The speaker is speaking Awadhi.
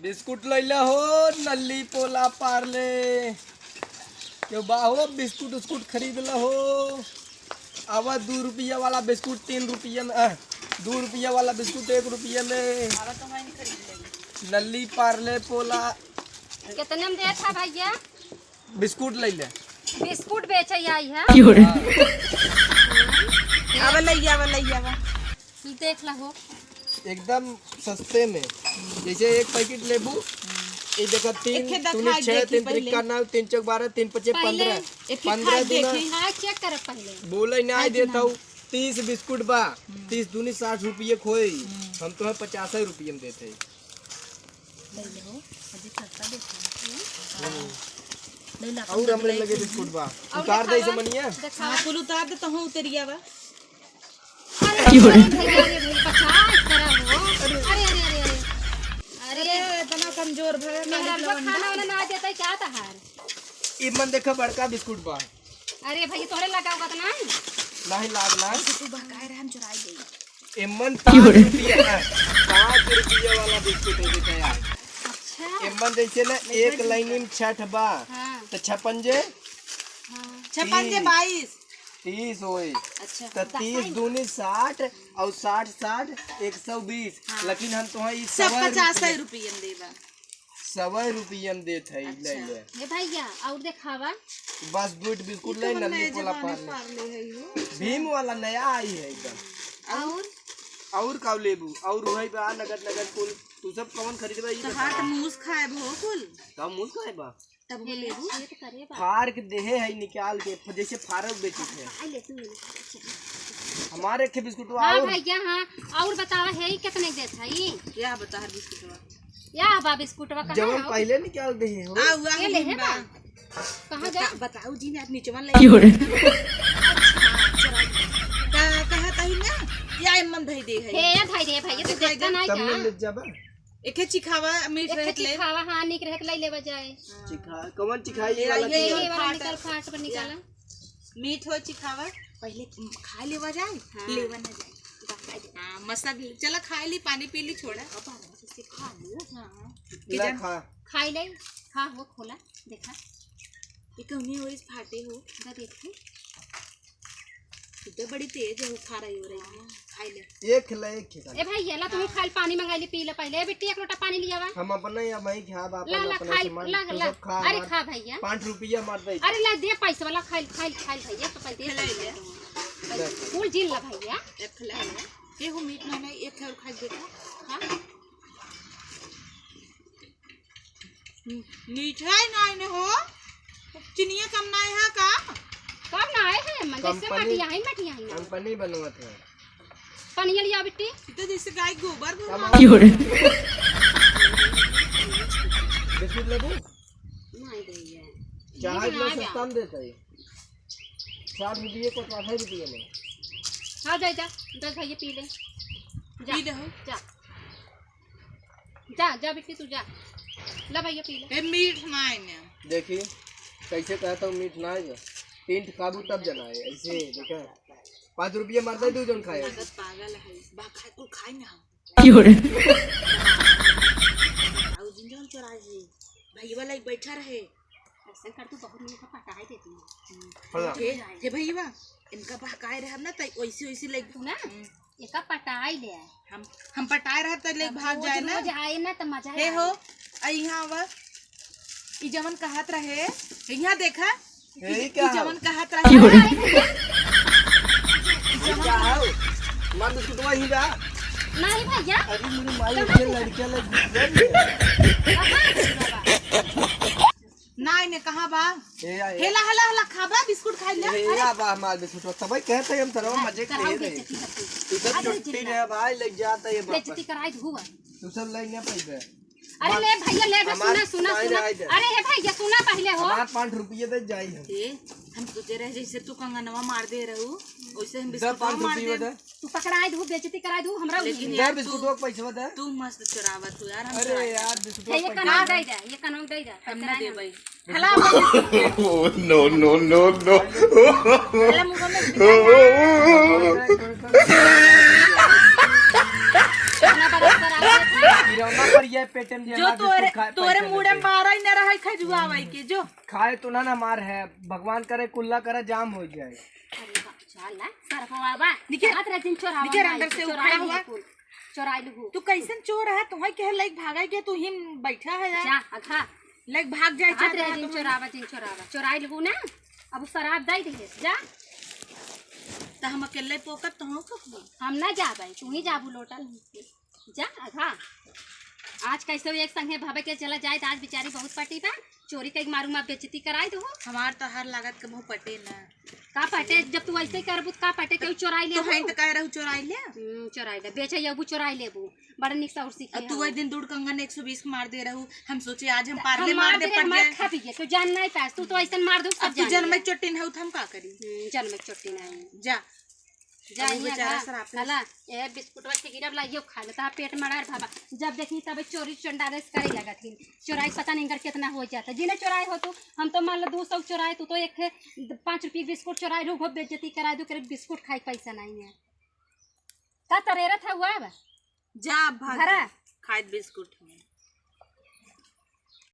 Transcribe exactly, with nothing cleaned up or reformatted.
बिस्कुट लैला हो, नल्ली पोला पार्ले। क्यों बा हो, बिस्कुट उस्कुट खरीद ला हो। आवा दू रुपया वाला बिस्कुट तीन रुपया में, अ, दू रुपया वाला बिस्कुट एक रुपया में। नल्ली पार्ले पोला। कितने में देत है भैया? बिस्कुट लैले। बिस्कुट बेचे आई है। क्यों रे? आवा लैया, आवा लैया, आवा। देख ला हो। एकदम सस्ते में, जैसे एक पैकेट लेबू, ये देखा, तीन एक ठे दूनी देखा छह, देखी तीन पहले। तिरिका नौ, तीन चौक बारह, तीन पचे पहले पन्द्रह, एक ठे पन्द्रह खाई दूना देखी। हाँ, चेक कर पहले। बोले ना खाई देता ना। हूँ, तीस बिस्कुट बा, हम्म। तीस दूनी साठ रुपये खोई, हम्म। हम तो है पचास रुपये में देते हैं। ले लो, अभी सस्ता देते हैं। ले ला, और तुम हमरे ले लगे लो। बिस्कुट बा, और उतार दे इसे दिखावा। मनिया। दिखावा। हाँ, कुल उतार दे तो हूँ उतरिया बा। अरे, क्यों रे? अरे भैया, अरे भैया, बचा, इस तरह हो। अरे, अरे, अरे, अरे। अरे। अरे, इतना कमजोर भय, मेहरा खाली लोग खाना वाना ना देता है, क्या तहार? ई मन देखा, बड़का बिस्कुट बा। अरे भैया, तोहरे लगा होगा तो नहीं? नहीं लाग ना। तू बहकाए रहे, हम चुराई गई। एमन पाँच रुपया, पाँच रुपया वाला बिस्कुट है बेटा यार। अच्छा। एमन जैसे ना एक लाइन में छठ बा, हाँ। तो छपन जे हाँ। छपन जे तीस। बाईस। तीस होए। अच्छा। तो तीस दूनी साठ और साठ साठ एक सौ बीस। हाँ। लेकिन हम तो ई सब सवा पचास रुपया। रुपया में देबा। सवा रुपया में देत है, अच्छा। ले ले। ए भैया, और देखावा। बस दू ठे बिस्कुट ई ले, कौन नल्ली नया पोला जमाने पार्ले। पार्ले है यो? भीम वाला नया आई है एकदम। और? और का लेबू? और वही पे आ नगद नगद कुल। तू सब कौन खरीदबा ई तो बतावा। हाथ मूस खाए भो कुल। का मूस खाए बा? तब वो ये लेबू। छेद करे बा। फाड़ के देहे है निकाल के, फ-, जैसे फारक बेची थे। खाई ले तू। हमारे के बिस्कुट हाँ और भैया, हाँ। और बतावा है, ई कितने के देत है ई? क्या बता है बिस्कुट बा? या बा बिस्कुटवा कहाँ जवन आओ? पहले निकाल दे हो। आ, हुआ के है ले है हिम्बा। बा? कहाँ बता-, जाए? बताओ जी ने, आप नीचे वाला क्यों रे? अच्छा, चलो। का-, कहा तही ना? या एमन धई दे है। हे, या धई दे भैया, तू दिखाई देखता दे। नहीं तब का? ले जाबा। एक है चिखावा, मीठ एक है रहत ले। चिखावा, हाँ, नीक रहत ले लेवा जाए। चिखा, कवन चिखाई ये वाला ये, चिखा? ये वाला फाट। निकल फाट पर निकाला। मीठ हो चिखावा, पहले खा लेवा जाए, हाँ। लेवा ना जाए। हाँ, मसा भी। चला खाए ली, पानी पी ली, छोड़ा। अब आराम से खा लो। हाँ। कि ले जान खा। खाई ले, खा हो, खोला, देखा। ये कौनी हो, इस फाटे हो। दा देखी। ये तो बड़ी तेज है, उखाड़ा ही हो रही है। खाई ले। एक खिला, एक खिला। ए भाई, ये ला, तुम खाली पानी मंगाई ली, पी ले पहले। ए बिट्टी, एक लोटा पानी लिया वा। हम अपने या वही खाब, अपन ला, ला, अपने खाई, से मार, ला, तू ला। सब खा, अरे मार। खा भैया। पाँच रुपया मार दे। अरे ला, दे पैसे वाला, खाई, खाई, खाई भैया, तो पैसे खिलाई ले। ले। कुल जिन ला भैया। एक खिला ले। ये हो मीठ ना, एक है और खाई देखा। हाँ? मीठा ही नाई ने हो, चिनिया कम नाई है का? कम नाई है, मन जैसे कंपनी, मटिया है, मटिया है ना। कंपनी बनवत है। पनिया लिया बिट्टी। ई तो जैसे गाय गोबर भरा। क्यों रे? बिस्कुट लेबू? नहीं भैया। चाहे ये तो ना सस्ता में देता है। साठ रुपये को तो आधा रुपये में। हाँ, जा, जा, दस भैया पी ले। जा, पी ले हो। जा। जा, जा बिट्टी, तू जा। ला भैया, पी ले। ए, मीठ ना है ने। देखी, कैसे कहता हूँ, मीठ ना है जो। तीन ठो खाबू तब जना है, ऐसे, देखा। पाँच रुपया मार दे, दू जन खाए। लागत पागल है, बा खाए, कुल खाए ना। क्यों रे? और जिन जन चोरा जी, भाई वाला एक बैठा रहे। ऐसे कर, तू बहुत नीक पटाई देती है। हाँ। हे, हे भैया, इनका बहकाए रहब ना, त ओइसे, ओइसे लग सुना? हम्म। एका पटाई ले आए। हम, हम पटाए रहब त ले अब भाग रोज, जाए ना। रोज आए ना त मजा हे आए। हो, आ यहाँ आवा। ई जवन कहत रहे, यहाँ देखा। ए, ई ई का जवन हो? कहत रहे। क्यों रे? ई जवन का हो? मार बिस्कुटवा ही बा। नहीं भैया। अरे मेरी माई, कहाँ ये देखा? लड़कियां लग गई। कहाँ देखा बा? नाई ने कहाँ बा? ए, आ, ए। हेला, हेला, हेला, खाबा, बिस्कुट खाई ले। ए, अरे। आ बा हमार बिस्कुट, तबै कहते हम तरवा हाँ, मजे कराओ करे रहे। बेइज्जती करती। तू सब आज छुट्टी बेइज्जती रहे भाई, लग जाता ये बेइज्जती वापस। कराई धुआ। तू सब लग ना पाइबे। अरे बात ले भैया, ले बे, हमार सुना, सुना, नाई सुना। रहे दे। अरे हे भैया, सुना पहले हो। हमार पाँच रुपये दे जाई हम। ए, हम सोचे रहे जैसे तू कंगनवा मार दे रहू, वैसे हम दे बिस्कुटवा पाँच मार रुपये दे। दे। तू पकड़ाई दू, बेइज्जती कराई दू, हमरा लेकिन उहे। दे यार, बिस्कुटवा तू, के पैसवा दे। तू मस्त चोरावत हो यार, हम अरे चोराई यार, ना। बिस्कुटवा हे, ये के कनवा पैसा। दे दे, ये कनवा दे दे। हम ना देबै। हला। Oh, no, no, no, no। हला मुंह में बिस्कुट। इतना बड़ा चोरावत है। जौना पर ये पेटे में जो जेमा तोरे, बिस्कुट खाए तोरे पैसा मुड़े लगे। मारा ही न रहे खजुआवै के, जो। खाए तो ना, ना मार है, भगवान करे कुल्ला करे जाम हो जाए। अरे बाप, चल ना, सरफवा बा। निकल। हाथ रे जिन चोरावा निकल, माई, अंदर से चोराई उखड़ा हुआ। लिहू कुल, चोराई लिहू। तू कैसन चोर है? तुम्हें कहे लाइक भागा के तू ही बैठा है यार। जा, अघा। लाइक भाग जाए, हाथ चाहत रे रहा जिन तुम्हें। चोरावा, जिन चोरावा, चोराई लिहू ना। अब शराब दे दे, जा। त हम अकेले पोकत तो हो कखबू। हम ना जाबै, तू ही जाबू लोटा। जा, अघा। आज कैसे एक संगे भावे के चला जाए, त आज बेचारी बहुत पटी बा। चोरी कई मारू मा बेइज्जती कराई दो। हमार तो हर लागत के मुँह पटे ना। का पटे? जब तू ऐसे ही करबू, त का पटे? केहू चोराई तो लेबू? हैं तो कह रहू चोराई ले। हम्म, चोराई ले। बेचे अबू चोराई लेबू। बड़ा निक से और सीखे अब तू हो। वही दिन दूध कंगन एक सौ बीस के मार दे रहू। हम सोचे आज हम हम पार्ले मार मार दे दे, पड़ हमार जाए। खा पीजिए, तो जान नहीं पास। तू तो ऐसन मार दू, सब अब तू जान जन्म ले। चोट्टी न हो, तो हम का करी? हम्म, जन्म चोट्टी नहीं। जा। जा, अब वो यहाँ बेचारा खा। शराब पी हला, ए बिस्कुटवा के गिरब ला, यो खा ले, तहार पेट मरार भावा। जब देखी तब चोरी चंडारे से करे लगत ही। चोराई पता नहीं इनकर कितना हो जाता। जिन्हें चोराए हो तू, हम तो मान लो दो सौ चोराए, तू तो एक पाँच रुपये बिस्कुट चोराए, रू बेइज्जती कराए दू, करे बिस्कुट खाए पैसा नहीं है। का तरेरत है हुआ अब? जा अब भाग घरा। जा। खाइत बिस्कुट हूँ।